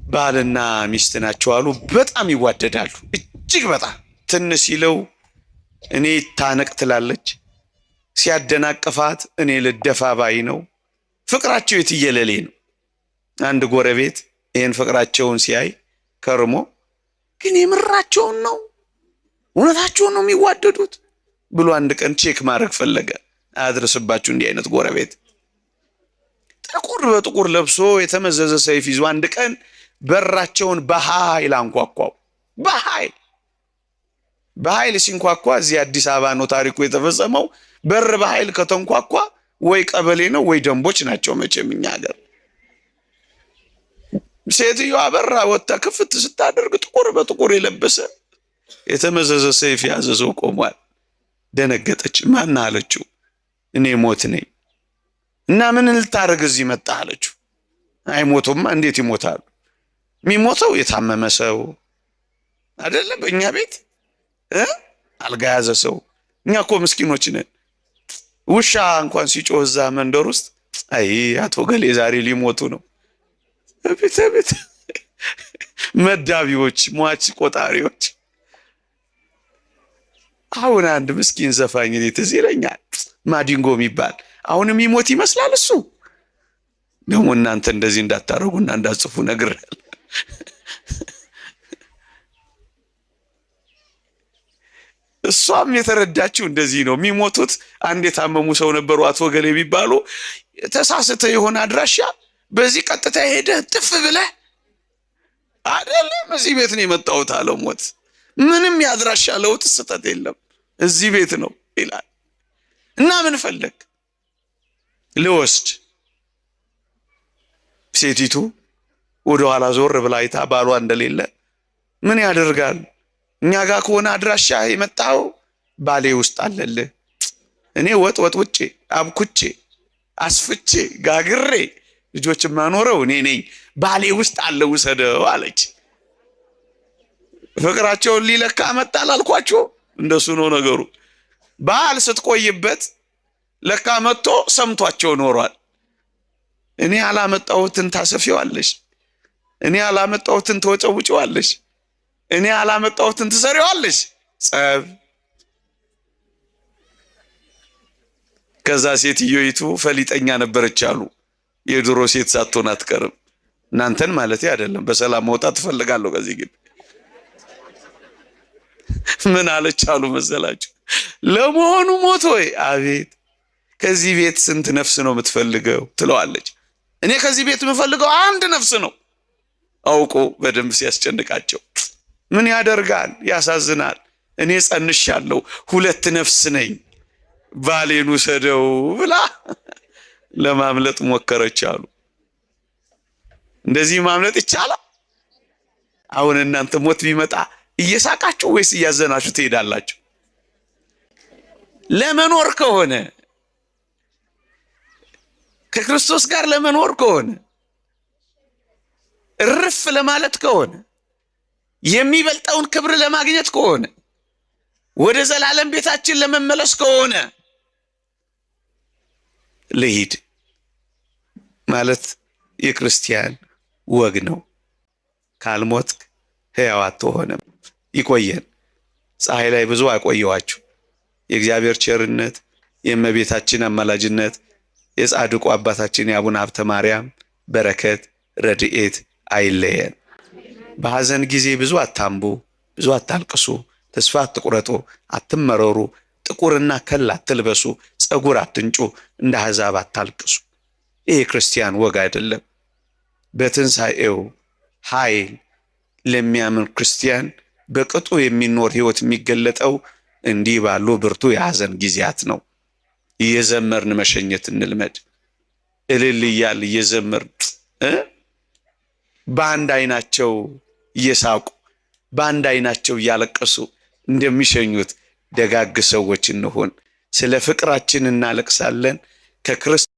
ባልና ሚስት ናቸው አሉ። በጣም ይዋደዳሉ፣ እጅግ በጣም። ትንሽ ሲለው እኔ ታነቅ ትላለች፣ ሲያደናቅፋት እኔ ልደፋ ባይ ነው። ፍቅራቸው የትየለሌ ነው። አንድ ጎረቤት ይህን ፍቅራቸውን ሲያይ ከርሞ ግን የምራቸውን ነው፣ እውነታቸውን ነው የሚዋደዱት ብሎ አንድ ቀን check ማድረግ ፈለገ። አያድርስባችሁ እንዲህ አይነት ጎረቤት። ጥቁር በጥቁር ለብሶ የተመዘዘ ሰይፍ ይዞ አንድ ቀን በራቸውን በኃይል አንኳኳው። በኃይል በኃይል ሲንኳኳ፣ እዚህ አዲስ አበባ ነው ታሪኩ የተፈጸመው። በር በኃይል ከተንኳኳ ወይ ቀበሌ ነው ወይ ደንቦች ናቸው መቼም እኛ ሀገር። ሴትዮዋ በራ ወጥታ ክፍት ስታደርግ ጥቁር በጥቁር የለበሰ፣ የተመዘዘ ሰይፍ የያዘ ሰው ቆሟል። ደነገጠች። ማን አለችው። እኔ ሞት ነኝ። እና ምን ልታደርግ እዚህ መጣህ አለችው። አይሞቱማ፣ እንዴት ይሞታሉ? የሚሞተው የታመመ ሰው አይደለም። በእኛ ቤት አልጋ የያዘ ሰው። እኛ እኮ ምስኪኖች ነን። ውሻ እንኳን ሲጮህ እዛ መንደር ውስጥ አይ አቶ ገሌ ዛሬ ሊሞቱ ነው። ቤተ ቤት መዳቢዎች፣ ሟች ቆጣሪዎች። አሁን አንድ ምስኪን ዘፋኝ እኔ ትዝ ይለኛል፣ ማዲንጎ የሚባል፣ አሁንም የሚሞት ይመስላል እሱ። ደግሞ እናንተ እንደዚህ እንዳታረጉና እንዳትጽፉ ነግሬያለሁ። እሷም የተረዳችው እንደዚህ ነው። የሚሞቱት አንድ የታመሙ ሰው ነበሩ አቶ ገሌ የሚባሉ። ተሳስተ የሆነ አድራሻ በዚህ ቀጥታ ሄደህ ጥፍ ብለህ አይደለም፣ እዚህ ቤት ነው የመጣሁት አለው ሞት። ምንም የአድራሻ ለውጥ ስህተት የለም፣ እዚህ ቤት ነው ይላል። እና ምን ፈለግ? ልወስድ። ሴቲቱ ወደኋላ ዞር ብላ አይታ ባሏ እንደሌለ፣ ምን ያደርጋል፣ እኛ ጋር ከሆነ አድራሻ የመጣው ባሌ ውስጥ አለልህ። እኔ ወጥ ወጥ ውጬ አብኩቼ አስፍቼ ጋግሬ ልጆች የማኖረው እኔ ነኝ። ባሌ ውስጥ አለ፣ ውሰደው አለች። ፍቅራቸውን ሊለካ መጣ አላልኳቸው? እንደሱ ነው ነገሩ። ባል ስትቆይበት ለካ መጥቶ ሰምቷቸው ኖሯል። እኔ ያላመጣሁትን ታሰፊዋለሽ፣ እኔ ያላመጣሁትን ትወጨውጭዋለሽ፣ እኔ ያላመጣሁትን ትሰሪዋለሽ። ጸብ። ከዛ ሴትዮይቱ ፈሊጠኛ ነበረች አሉ። የድሮ ሴት ሳትሆን አትቀርም። እናንተን ማለት አይደለም። በሰላም መውጣት ትፈልጋለሁ ከዚህ ግቢ። ምን አለች አሉ መሰላችሁ? ለመሆኑ ሞት ወይ? አቤት። ከዚህ ቤት ስንት ነፍስ ነው የምትፈልገው? ትለዋለች። እኔ ከዚህ ቤት የምፈልገው አንድ ነፍስ ነው። አውቆ በደንብ ሲያስጨንቃቸው ምን ያደርጋል? ያሳዝናል። እኔ ጸንሻለሁ፣ ሁለት ነፍስ ነኝ፣ ባሌን ውሰደው ብላ ለማምለጥ ሞከረች አሉ። እንደዚህ ማምለጥ ይቻላል? አሁን እናንተ ሞት ቢመጣ እየሳቃችሁ ወይስ እያዘናችሁ ትሄዳላችሁ? ለመኖር ከሆነ፣ ከክርስቶስ ጋር ለመኖር ከሆነ፣ እርፍ ለማለት ከሆነ፣ የሚበልጠውን ክብር ለማግኘት ከሆነ፣ ወደ ዘላለም ቤታችን ለመመለስ ከሆነ ልሂድ ማለት የክርስቲያን ወግ ነው። ካልሞትክ ሕያው አትሆንም። ይቆየን። ፀሐይ ላይ ብዙ አቆየዋችሁ። የእግዚአብሔር ቸርነት፣ የእመቤታችን አማላጅነት፣ የጻድቁ አባታችን የአቡነ ሀብተ ማርያም በረከት ረድኤት አይለየን። በሐዘን ጊዜ ብዙ አታንቡ፣ ብዙ አታልቅሱ፣ ተስፋ አትቁረጡ፣ አትመረሩ፣ ጥቁርና ከል አትልበሱ፣ ጸጉር አትንጩ፣ እንደ አሕዛብ አታልቅሱ። ይህ የክርስቲያን ወግ አይደለም። በትንሣኤው ኃይል ለሚያምን ክርስቲያን በቅጡ የሚኖር ሕይወት የሚገለጠው እንዲህ ባሉ ብርቱ የሐዘን ጊዜያት ነው። እየዘመርን መሸኘት እንልመድ። እልል እያል እየዘመርን፣ በአንድ አይናቸው እየሳቁ በአንድ አይናቸው እያለቀሱ እንደሚሸኙት ደጋግ ሰዎች እንሆን። ስለ ፍቅራችን እናለቅሳለን ከክርስቶስ